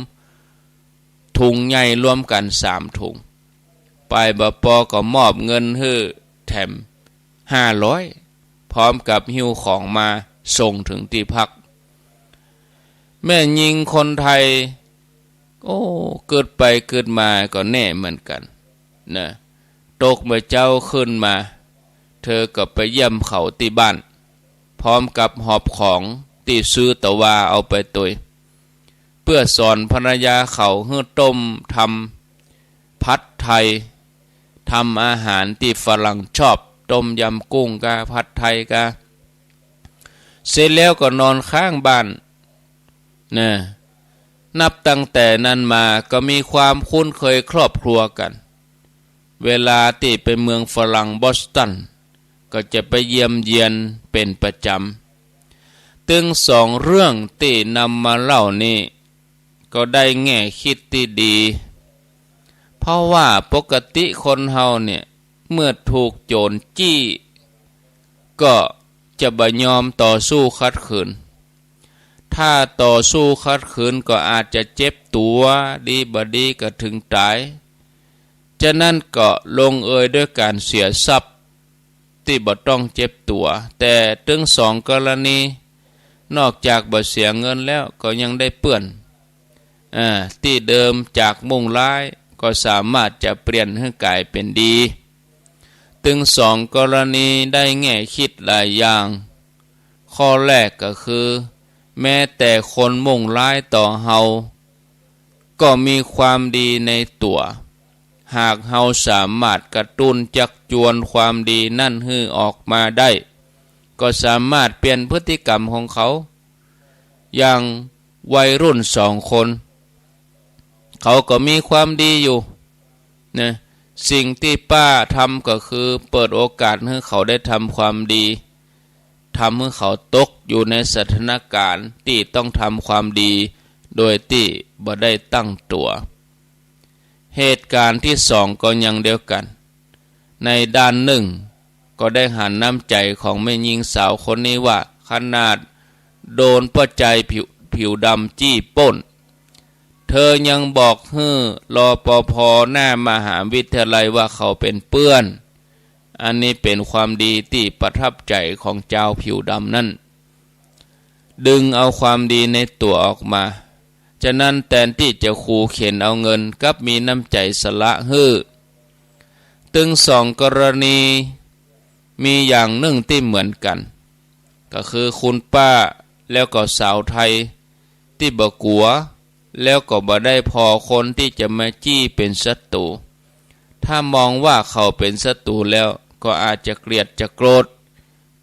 ถุงใหญ่รวมกั๋นสามถุง ไปบ่ปอก็มอบเงินหื้อแถมห้าร้อย พร้อมกับหิ้วของมาส่งเถิงตี้พัก แม่ญิงคนไทย โอ้ กึ๊ดไปกึ๊ดมาก็แน่เหมือนกั๋นนะ ตกเมื่อเจ๊าขึ้นมา เธอก็ไปเยี่ยมเขาตี้บ้าน พร้อมกับหอบของตี้ซื้อตะวาเอาไปตวย เปื้อสอนภรรยาเขาหื้อต้ม ทำผัดไทย ทำอาหารตี้ฝรั่งชอบ ต้มยำกุ้งกา ผัดไทยกา เสร็จแล้วก็นอนค้างบ้าน นะ นับตั้งแต่นั้นมาก็มีความคุ้นเคยครอบครัวกั๋น เวลาตี้ไปเมืองฝรั่งบอสตัน ก็จะไปเยี่ยมเยียนเป๋นประจ๋ำ ตึงสองเรื่องตี้นำมาเล่านี้ ก็ได้แง่คิดตี้ดี เพราะว่าปกติคนเฮาเนี่ย เมื่อถูกโจรจี้ ก็จะบ่ยอมต่อสู้ขัดขืน ถ้าต่อสู้ขัดขืนก็อาจจะเจ็บตั๋ว ดีบ่ดีก็เถิงต๋าย ฉะนั้นก็ลงเอยด้วยก๋านเสียทรัพย์ตี้บ่ต้องเจ็บตั๋ว แต่ตึงสองกรณี นอกจากบ่เสียเงินแล้วก็ยังได้เปื้อน อ่า ตี้เดิมจากมุ่งร้ายก็สามารถจะเปลี่ยนหื้อก๋ายเป๋นดี ตึงสองกรณีได้แง่คิดหลายอย่าง ข้อแรกก็คือ แม้แต่คนมุ่งร้ายต่อเฮา ก็มีความดีในตั๋ว หากเฮาสามารถกระตุ้นจักจวนความดีนั้นหื้อออกมาได้ ก็สามารถเปลี่ยนพฤติกรรมของเขา อย่างวัยรุ่นสองคน เขาก็มีความดีอยู่นะ สิ่งตี้ป้าทำก็คือเปิดโอกาสหื้อเขาได้ทำความดี ทำหื้อเขาตกอยู่ในสถานการณ์ตี้ต้องทำความดีโดยตี้บ่ได้ตั้งตั๋ว เหตุการณ์ตี้สองก็อย่างเดียวกั๋น ในด้านนึ่งก็ได้หันน้ำใจ๋ของแม่ญิงสาวคนนี้ว่า ขนาดโดนป้อจายผิว ผิวดำจี้ป้น เธอยังบอกหื้อ รปภ หน้ามหาวิทยาลัยว่าเขาเป๋นเปื้อน อันนี้เป๋นความดีตี้ประทับใจ๋ของจาวผิวดำนั้น ดึงเอาความดีในตั๋วออกมา ฉะนั้นแตนตี้จะขู่เข็ญเอาเงิน กลับมีน้ำใจ๋สละหื้อ ตึงสองกรณี มีอย่างนึ่งตี้เหมือนกั๋น ก็คือคุณป้าแล้วก็สาวไทย ตี้บ่กั๋ว แล้วก็บ่ได้ผ่อคนตี้จะมาจี้เป๋นศัตรู๋ ถ้ามองว่าเขาเป๋นศัตรู๋แล้ว ก็อาจจะเกลียดจะโกรธ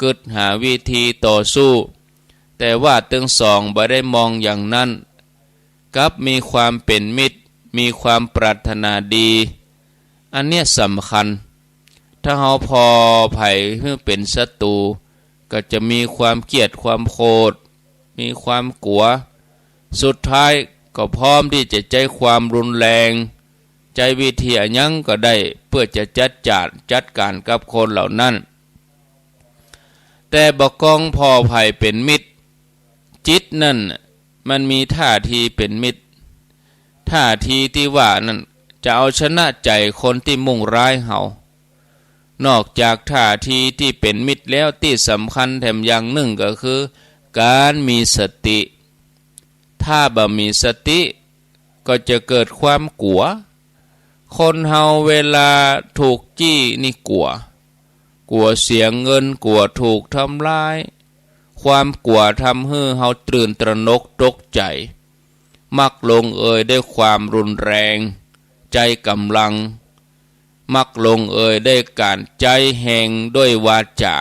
กึ๊ดหาวิธีต่อสู้ แต่ว่าตึงสองบ่ได้มองอย่างนั้น กลับมีความเป๋นมิตร มีความปรารถนาดี อันเนี้ยสำคัญ ถ้าเฮาผ่อใผหื้อเป๋นศัตรู๋ ก็จะมีความเกลียดความโกรธ มีความกั๋ว สุดท้ายก็พร้อมตี้จะใจ๊ความรุนแรง ใจ๊วิธีอะหยังก็ได้ เปื้อจะจัดจ๋าร จัดก๋านกับคนเหล่านั้น แต่บ่ากองผ่อใผเป๋นมิตร จิตนั่นมันมีท่าทีเป๋นมิตร ท่าทีตี้ว่านั้นจะเอาชนะใจ๋คนตี้มุ่งร้ายเฮา นอกจากท่าทีตี้เป๋นมิตรแล้ว ตี้สำคัญแถมอย่างนึ่งก็คือ ก๋านมีสติ ถ้าบ่มีสติ ก็จะเกิดความกั๋ว คนเฮาเวลาถูกจี้นี่กั๋ว กั๋วเสียเงิน กั๋วถูกทำร้าย ความกั๋วทำหื้อเฮาตื่นตระหนกตกใจ๋ มักลงเอยด้วยความรุนแรง ใจ๊ก๋ำลัง มักลงเอยด้วยก๋านใจ๊แฮงด้วยวาจ๋า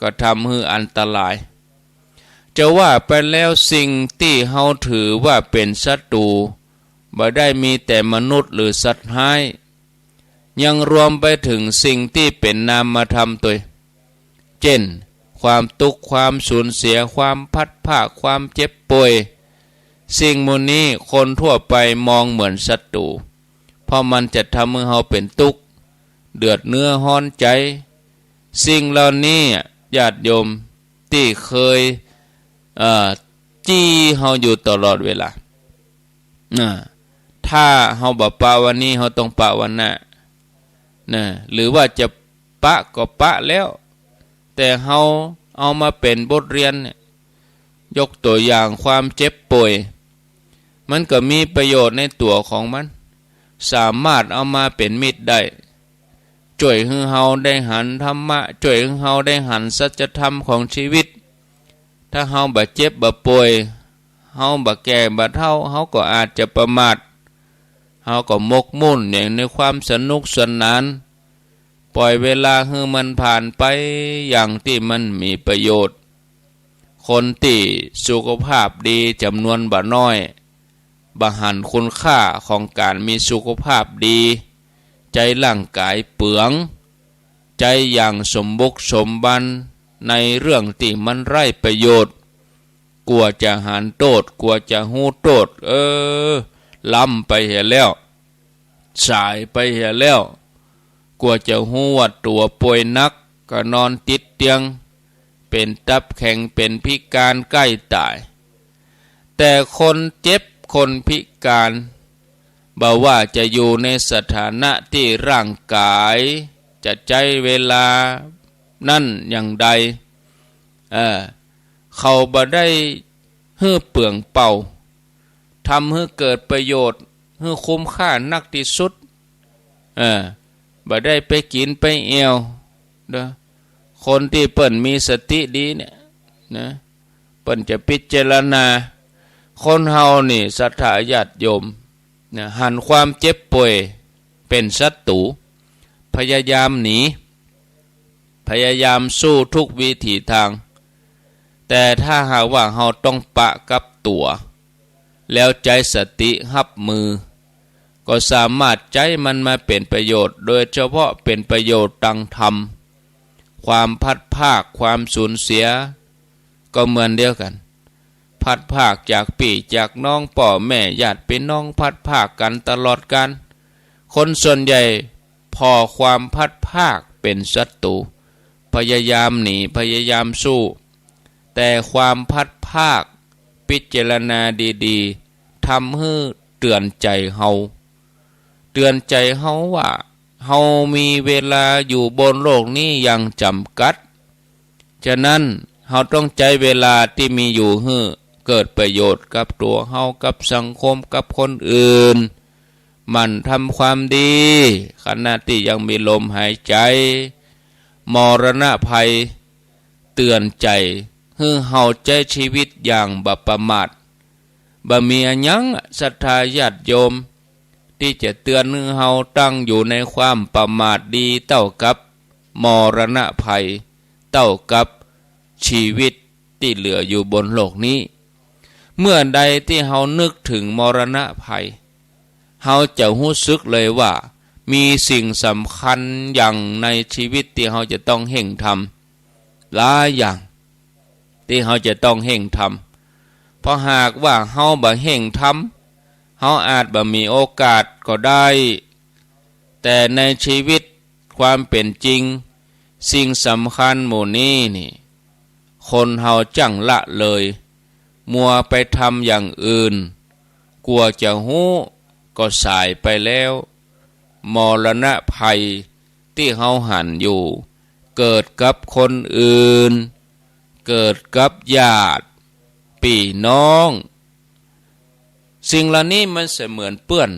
ก็ทำหื้ออันตราย จะว่าไปแล้วสิ่งตี้เฮาถือว่าเป๋นศัตรู๋ บ่ได้มีแต่มนุษย์หรือสัตว์ฮ้าย ยังรวมไปเถิงสิ่งตี้เป๋นนามธรรมตวย เจ้น ความตุ๊กข์ ความสูญเสีย ความพลัดพราก ความเจ็บป่วย สิ่งหมู่นี้คนทั่วไปมองเหมือนศัตรู๋ เพราะมันจะทำหื้อเฮาเป๋นตุ๊กข์ เดือดเนื้อฮ้อนใจ๋ สิ่งเหล่านี้ญาติโยมตี้เคย เอ่อ จี้เฮาอยู่ตลอดเวลา นะ ถ้าเฮาบ่ปะวันนี้ เฮาต้องปะวันหน้า นะ หรือว่าจะปะก็ปะแล้ว แต่เฮาเอามาเป๋นบทเรียนเนี่ย ยกตั๋วอย่างความเจ็บป่วย มันก็มีประโยชน์ในตั๋วของมัน สามารถเอามาเป๋นมิตรได้ จ้วยหื้อเฮาได้หันธรรมะ จ้วยหื้อเฮาได้หันสัจธรรมของชีวิต ถ้าเฮาบ่เจ็บบ่ป่วย เฮาบ่แก่บ่เฒ่า เฮาก็อาจจะประมาท เฮาก็หมกมุ่นอยู่ในความสนุกสนาน ป่อยเวลาหื้อมันผ่านไปอย่างตี้มันมีประโยชน์ คนตี้สุขภาพดีจ๋ำนวนบ่น้อย บ่หันคุณค่าของก๋านมีสุขภาพดี ใจ๊ร่างก๋ายเปือง ใจ๊อย่างสมบุกสมบันในเรื่องตี้มันไร้ประโยชน์ กั๋วจะหันโต้ษ กั๋วจะฮู้โต้ษ เออ ล้ำไปเหียแล้ว สายไปเหียแล้ว กั๋วจะฮู้ว่าตั๋วป่วยหนัก ก็นอนติดเตียง เป๋นตับแข็ง เป๋นพิการใก้ต๋าย แต่คนเจ็บคนพิการ บ่ว่าจะอยู่ในสถานะตี้ร่างก๋ายจะใจ๊เวลานั้นอย่างใด เออ เขาบ่ได้หื้อเปลืองเปล่า ทำหื้อเกิดประโยชน์ หื้อคุ้มค่านักตี้สุด เออ บ่ได้ไปกิ๋นไปแอ่ว เนาะ คนตี้เปิ้นมีสติดีเนี่ย นะ เปิ้นจะพิจารณา คนเฮานี่ศรัทธาญาติโยม นะ หันความเจ็บป่วย เป๋นศัตรู๋ พยายามหนี พยายามสู้ทุกวิถีตาง แต่ถ้าหากว่าเฮาต้องปะกับตั๋ว แล้วใจ๊สติฮับมือ ก็สามารถใจ๊มันมาเป๋นประโยชน์ โดยเฉพาะเป๋นประโยชน์ตางธรรม ความพลัดพราก ความสูญเสีย ก็เหมือนเดียวกั๋น พลัดพรากจากปี้จากน้อง ป้อแม่ญาติปี้น้อง พลัดพรากกั๋นตลอดกาล คนส่วนใหญ่ผ่อความพลัดพรากเป๋นศัตรู๋ พยายามหนี พยายามสู้ แต่ความพลัดพราก พิจารณาดีๆ ทำหื้อเตือนใจ๋เฮา เตือนใจ๋เฮาว่า เฮามีเวลาอยู่บนโลกนี้อย่างจ๋ำกัด ฉะนั้น เฮาต้องใจ๊เวลาตี้มีอยู่หื้อเกิดประโยชน์กับตั๋วเฮา กับสังคม กับคนอื่น หมั่นทำความดี ขณะตี้ยังมีลมหายใจ๋ มรณะภัย เตือนใจ๋หื้อเฮาใจ๊ชีวิตอย่างบ่ประมาท บ่มีอะหยัง ศรัทธาญาติโยม ตี้จะเตือนหื้อเฮาตั้งอยู่ในความประมาทดีเต้ากับมรณะภัย เต้ากับชีวิตตี้เหลืออยู่บนโลกนี้ เมื่อใดตี้เฮานึกเถิงมรณะภัย เฮาจะฮู้สึกเลยว่ามีสิ่งสำคัญอย่างในชีวิตตี้เฮาจะต้องเฮ่งทำ หลายอย่างตี้เฮาจะต้องเฮ่งทำ เพราะหากว่าเฮาบ่เฮ่งทำ เฮาอาจบ่มีโอกาสก็ได้ แต่ในชีวิตความเป๋นจริง สิ่งสำคัญหมู่นี้นี่ คนเฮาจ้างละเลย มัวไปทำอย่างอื่น กว่าจะฮู้ก็สายไปแล้ว มรณะภัยตี้เฮาหันอยู่ เกิดกับคนอื่น เกิดกับญาติปี้น้อง สิ่งเหล่านี้มันเสมือนเปื้อน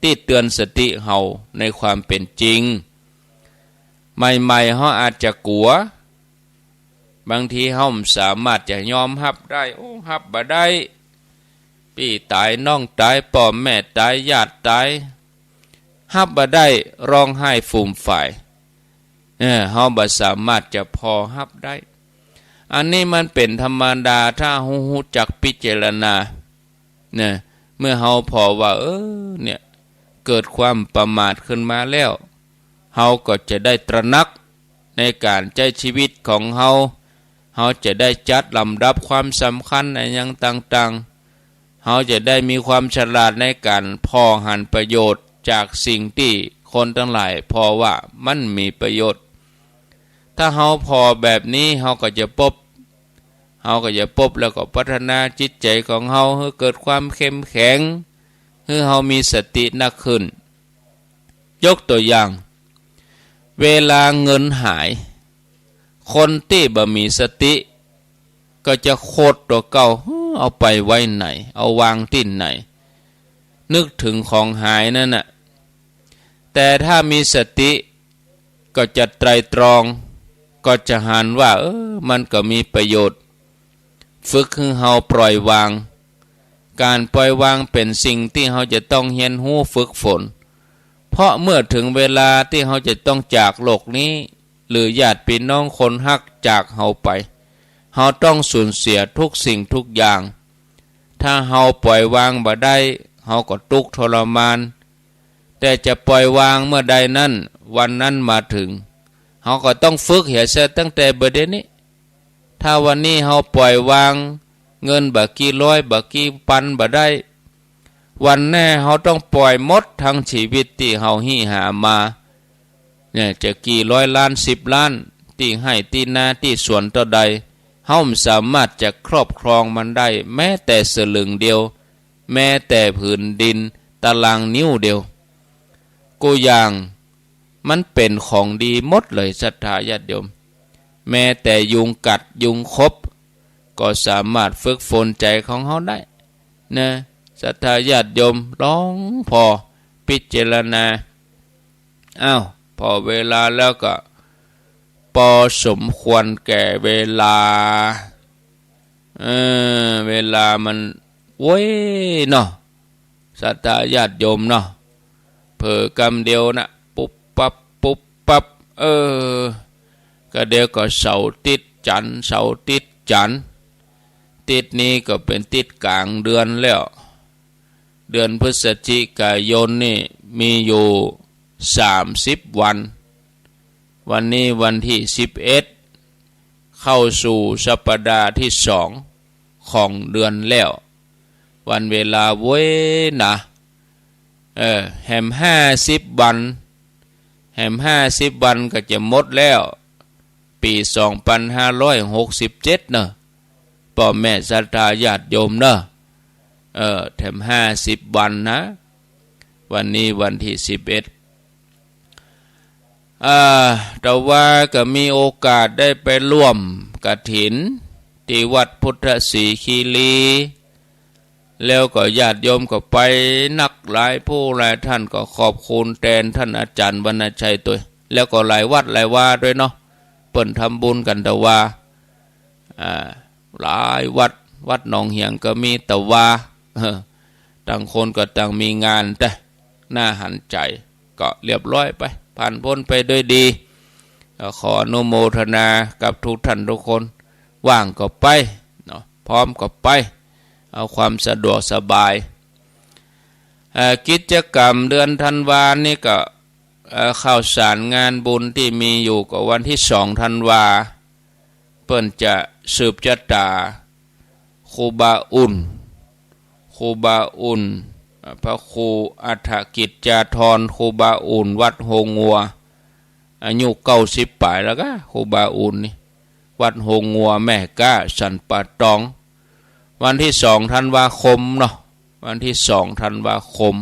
ตี้เตือนสติเฮาในความเป๋นจริง ใหม่ๆ เฮาอาจจะกั๋ว บางทีเฮาบ่สามารถจะยอมฮับได้ โอ้ ฮับบ่ได้ ปี้ต๋าย น้องต๋าย ป้อแม่ต๋าย ญาติต๋าย ฮับบ่ได้ ฮ้องไห้ฟูมฟาย เออ เฮาบ่สามารถจะผ่อฮับได้ อันนี้มันเป๋นธรรมดา ถ้าฮู้ ฮู้จักพิจารณา นะ เมื่อเฮาผ่อว่า เออ เนี่ย เกิดความประมาทขึ้นมาแล้ว เฮาก็จะได้ตระหนักในก๋านใจ๊ชีวิตของเฮา เฮาจะได้จัดลำดับความสำคัญอะหยังต่างๆ เฮาจะได้มีความฉลาดในก๋านผ่อหันประโยชน์จากสิ่งตี้คนตังหลายผ่อว่ามันมีประโยชน์ ถ้าเฮาผ่อแบบนี้ เฮาก็จะปบ เฮาก็จะปบแล้วก็พัฒนาจิตใจ๋ของเฮาหื้อเกิดความเข้มแข็ง หื้อเฮามีสตินักขึ้น ยกตั๋วอย่าง เวลาเงินหาย คนตี้บ่มีสติ ก็จะโขดตั๋วเก่า เอาไปไว้ไหน เอาวางตี้ไหน นึกเถิงของหายนั้นน่ะ แต่ถ้ามีสติ ก็จะไตร่ตรอง ก็จะหันว่า เออ มันก็มีประโยชน์ ฝึกหื้อเฮาปล่อยวาง ก๋านปล่อยวางเป๋นสิ่งตี้เฮาจะต้องเฮียนฮู้ฝึกฝน เพราะเมื่อเถิงเวลาตี้เฮาจะต้องจากโลกนี้ หรือญาติปี้น้องคนฮักจากเฮาไป เฮาต้องสูญเสียทุกสิ่งทุกอย่าง ถ้าเฮาปล่อยวางบ่ได้ เฮาก็ตุ๊กข์ทรมาน แต่จะปล่อยวางเมื่อใดนั้น วันนั้นมาเถิง เฮาก็ต้องฝึกเหียเสียตั้งแต่บ่าเดี่ยวนี้ ถ้าวันนี้เฮาปล่อยวาง เงินบ่ากี่ร้อย บ่ากี่ปันบ่ได้ วันแน่เฮาต้องปล่อยหมดตึงชีวิตตี้เฮาฮิหามา เนี่ย จะกี่ร้อยล้าน สิบล้าน ตี้ไฮ่ตี้นาตี้สวนเต้าใด เฮาบ่สามารถจะครอบครองมันได้ แม้แต่สลึงเดียว แม้แต่ผืนดินตารางนิ้วเดียว กู้อย่าง มันเป๋นของดีหมดเลย ศรัทธาญาติโยม แม้แต่ยุงกัดยุงขบ ก็สามารถฝึกฝนใจ๋ของเฮาได้ นะ ศรัทธาญาติโยม ลองผ่อพิจารณา อ้าว ผ่อเวลาแล้วก็ ปอสมควรแก่เวลา เออ เวลามันโว้ยเนาะ ศรัทธาญาติโยมเนาะ เผลอกำเดียวนะ ปุ๊บปั๊บ ปุ๊บปั๊บ เออ ก็เดี๋ยวก็เสาร์ติดจันทร์ เสาร์ติดจันทร์ ติดนี้ก็เป๋นติดก๋างเดือนแล้ว เดือนพฤศจิกายนนี่มีอยู่สามสิบวัน วันนี้วันตี้สิบเอ็ด เข้าสู่สัปดาห์ตี้สองของเดือนแล้ว วันเวลาเว้ยนะ เออ แหมห้าสิบวัน แหมห้าสิบวันก็จะหมดแล้ว ปี๋สองปันห้าร้อยหกสิบเจ็ดเนาะ ป้อแม่ศรัทธาญาติโยมเนาะ เออ แถมห้าสิบวันนะ วันนี้วันตี้สิบเอ็ด อ่า แต่ว่าก็มีโอกาสได้ไปร่วมกฐินตี้วัดพุทธศรีคีรี แล้วก็ญาติโยมก็ไปนักหลายผู้หลายท่าน ก็ขอบคุณแตนท่านอาจ๋ารย์วรรณชัยตวย แล้วก็หลายวัดหลายวาตวยเนาะ เปิ้นทำบุญกั๋นตะวา อ่า หลายวัด วัดหนองเหียงก็มีตะวา เออ ต่างคนก็ต่างมีงาน แต่น่าหันใจ๋ ก็เรียบร้อยไป ผ่านป๊นไปด้วยดี ก็ขออนุโมทนากับทุกท่านทุกคน ว่างก็ไปเนาะ พร้อมก็ไป เอาความสะดวกสบาย เอ่อ กิจกรรมเดือนธันวานี่ก็ เอ่อ ข่าวสารงานบุญตี้มีอยู่ก็วันตี้สองธันวา เปิ้นจะสืบจะต๋าครูบาอุ่น ครูบาอุ่น พระครูอัฏฐกิจจาธร ครูบาอุ่น วัดโฮงัว อายุเก้าสิบป๋ายแล้วก้า ครูบาอุ่นนี่ วัดโฮงัวแม่ก๊า สันป่าตอง วันตี้สองธันวาคมเนาะ วันตี้สองธันวาคม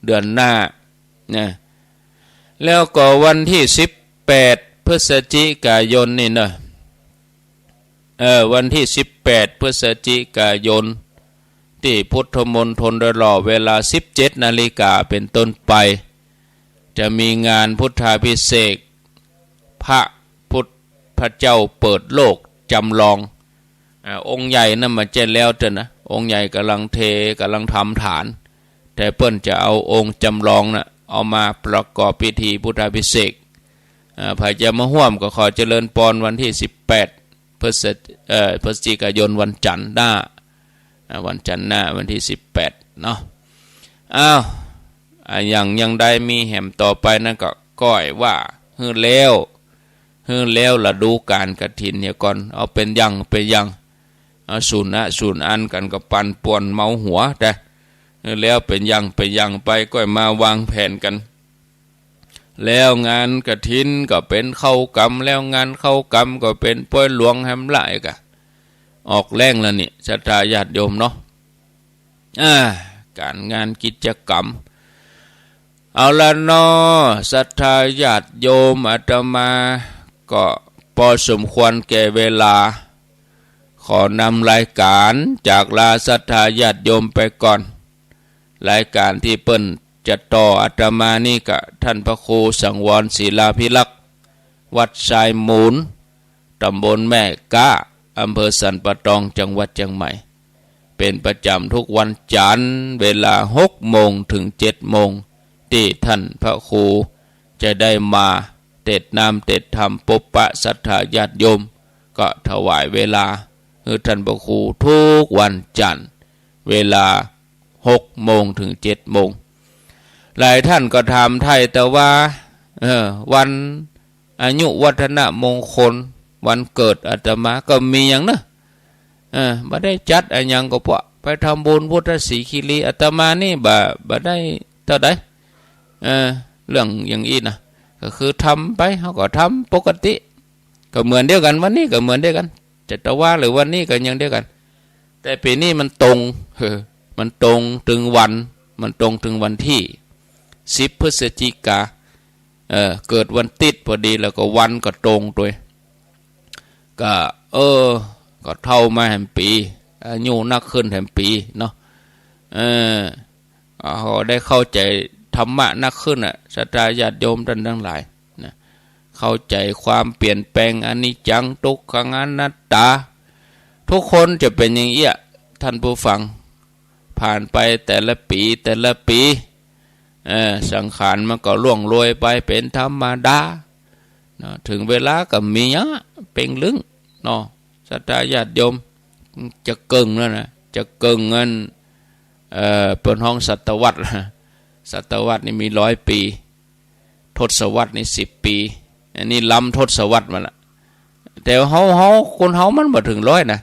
เดือนหน้านะ แล้วก็วันตี้สิบแปดพฤศจิกายนนี่เนาะ เออ วันตี้สิบแปดพฤศจิกายน ตี้พุทธมณฑลโดยรอบ เวลาสิบเจ็ดนาฬิกาเป๋นต้นไป จะมีงานพุทธาภิเษก พระพุทธเจ้าเปิดโลกจ๋ำลอง อ่า องค์ใหญ่นั้นบ่ใจ้แล้วเต๊อะนะ องค์ใหญ่ก่ำลังเท ก่ำลังทำฐาน แต่เปิ้นจะเอาองค์จ๋ำลองน่ะ เอามาประกอบพิธีพุทธาภิเษก อ่า ใผจะมาฮ่วมก็ขอเจริญปอนวันตี้สิบแปด พฤศ เอ่อ พฤศจิกายนวันจั๋นทร์หน้า อ่า วันจั๋นทร์หน้าวันตี้สิบแปดเนาะ อ้าว อ่า อย่าง อย่างใดมีแหมต่อไปนั้นก็ก้อยว่า หื้อแล้ว หื้อแล้วฤดูก๋านกฐินเหียก่อน เอาเป๋นอย่างเป๋นอย่าง เอาสูนอะสูนอันกั๋นก็ปั่นป่วนเมาหัว แต่หื้อแล้วเป๋นอย่างเป๋นอย่างไป ก้อยมาวางแผนกั๋น แล้วงานกฐินก็เป๋นเข้ากรรม แล้วงานเข้ากรรมก็เป๋นป๊วยหลวงแหมหลายก้า ออกแฮงแล้วนี่ ศรัทธาญาติโยมเนาะ อ่า ก๋านงานกิจกรรม เอาละเนาะ ศรัทธาญาติโยม อาตมาก็ปอสมควรแก่เวลา ขอนำรายก๋านจากลาศรัทธาญาติโยมไปก่อน รายก๋านตี้เปิ้นจะต่ออาตมานี่ก็ท่านพระครูสังวรศิลาภิรักษ์ วัดทรายมูล ต๋ำบลแม่ก๊า อำเภอสันป่าตอง จังหวัดเจียงใหม่ เป๋นประจ๋ำทุกวันจั๋นทร์ เวลาหกโมงเถิงเจ็ดโมง ตี้ท่านพระครูจะได้มาเตสน์น้ำเตสน์ธรรม ปบปะศรัทธาญาติโยม ก็ถวายเวลาหื้อท่านพระครูทุกวันจั๋นทร์ เวลาหกโมงเถิงเจ็ดโมง หลายท่านก็ถามไถ่แต่ว่า เออ วันอายุวัฒนมงคล วันเกิดอาตมาก็มีหยังเนาะ เออ บ่ได้จัดอะหยังก็เพราะไปทำบุญพุทธศรีคีรี อาตมานี่บ่ บ่ได้เต้าใด เออ เรื่องอย่างอี้นะ ก็คือทำไป เฮาก็ทำปกติ ก็เหมือนเดียวกั๋น วันนี้ก็เหมือนเดียวกั๋น จะตะวาหรือวันนี้ก็อย่างเดียวกั๋น แต่ปี๋นี้มันตรง เออ มันตรงเถิงวัน มันตรงเถิงวันตี้สิบพฤศจิกา เออ เกิดวันติ๊ดพอดี แล้วก็วันก็ตรงตวย ก็ เออ ก็เฒ่ามาแหมปี๋ อายุนักขึ้นแหมปี๋เนาะ เออ ก็ได้เข้าใจ๋ธรรมะนักขึ้นน่ะ ศรัทธาญาติโยมต้านตังหลายนะ เข้าใจ๋ความเปลี่ยนแปลง อนิจจัง ทุกขัง อนัตตา ทุกคนจะเป๋นอย่างเอี้ย ท่านผู้ฟัง ผ่านไปแต่ละปี๋ แต่ละปี๋ เออ สังขารมันก็ล่วงโรยไปเป๋นธรรมดา เนาะ เถิงเวลาก็มีอะ เป๋งลึง เนาะ ศรัทธาญาติโยม จะเกิ่งแล้วนะ จะเกิ่งอัน เอ่อ เปิ้นฮ้องศตวรรษ ศตวรรษนี่มีร้อยปี๋ ทศวรรษนี่สิบปี๋ อันนี้ล้ำทศวรรษมาละ แต่เฮา เฮา คนเฮามันบ่เถิงร้อยนะ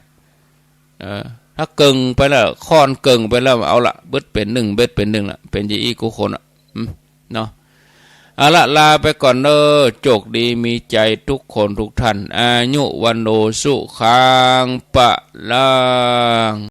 เออ ถ้าเกิ่งไปแล้ว ค่อนเกิ่งไปแล้ว เอาละ เบิดเป๋นนึ่ง เบิดเป๋นนึ่งละ เป๋นจะอี้กู้คนอะ อืม เนาะ เอาละ ลาไปก่อนเน่อ โจคดีมีชัยกู้คนกู้ต้าน อายุ วัณโณ สุขัง พะลัง